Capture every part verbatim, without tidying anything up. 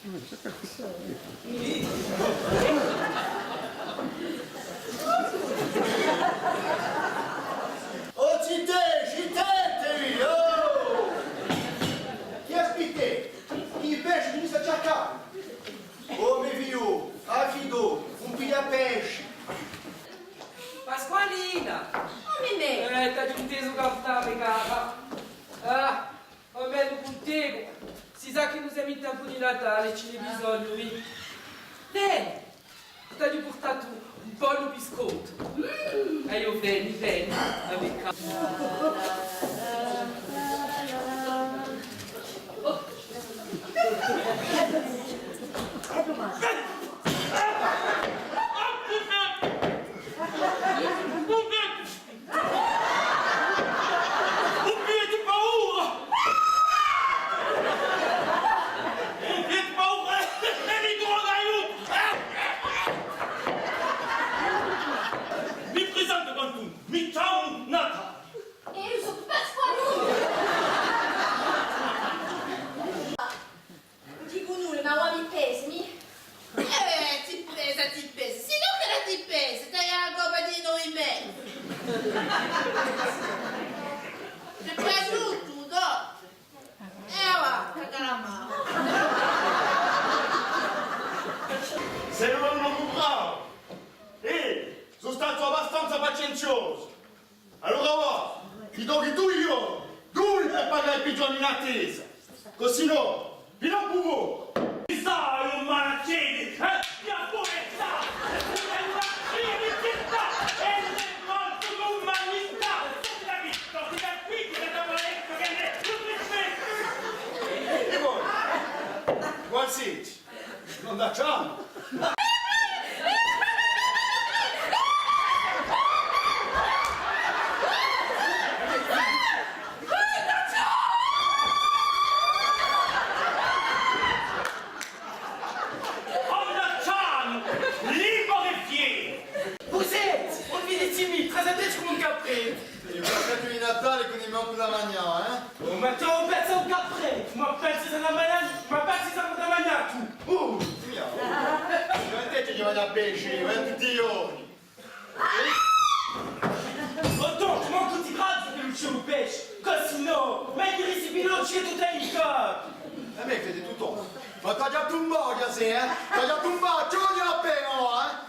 O zitè, zitè, o! Chì aspitteti? I pesci, mi sta à circà. O me figliolu, a fido, ùn piglia pesci. Pasqualina! O Mimè! Eh, t'aghju intesu cantà, cara. Ah, o me cuntentu. Si sà chì no semu in tempu di Natale, ci n'hè bisognu, mì. Veni! T'aghju purtatu un bonu biscottu. Mm. Aiò, veni, veni, a me cara. Ùn aveti paura! Ùn aveti paura! È vi dò l'aiutu! Mi presentu quantunque, mi chjamu Natale. È eiu sò Pasqualina! Ùn dicu nulla, ma avà mi pesi, mì? Eh, ti pesa, ti pesa. Sì, nò chì ti pesa, t'hai a coppa di noi mesi. T'hè piaciutu, nò? Eh, và, cacca a manu. Sè un omu bravu. Eh, sò statu abbastanza pacienziosu. Allora và, ti tocca dui ghjorni, dui per pagà i pigioni in attesa. Cusì nò, vi ne pruvu. Chì sai, o malacendi, eh? Chì a puvertà, una malattia di città, è un mortu d'umanità. Ti capisci, ti capisci, ti capisci, ti capisci. E voi, quale site? Seconda chance! Seconda chance! Liberi è fieri! Cusì, ùn vi diti mì, presentateci cum'è un caprettu! È u caprettu di Natale chì ùn hè mancu da magnà, eh? Oh, ma tù, pensa à un caprettu, ma pensa s'hà da magnà, ma pensa s'hà da magnà tù! Uh! Mì, oh! Ma ti ci voli à pesce, eh, tutti i ghjorni! Oh, tù, mancu ti graziu chì ùn ci hè u pesce, cusì nò, ma i rissi veloci è tuttu in capu! È mi vedi tuttu. Ma t'aghju da tumbà, o Ghjasè, eh? T'aghju da tumbà, ci voli appena, eh?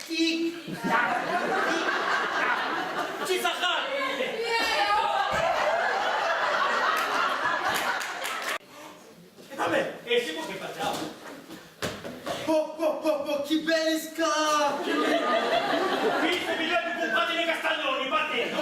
Tic tac, tic tac. Ci sarà? È vabbè, è sicuru chì facciamu? Oh, oh, oh, oh, chì belli scarpi! Quì ci hè bisognu di cumprà i castagnoni, partendu.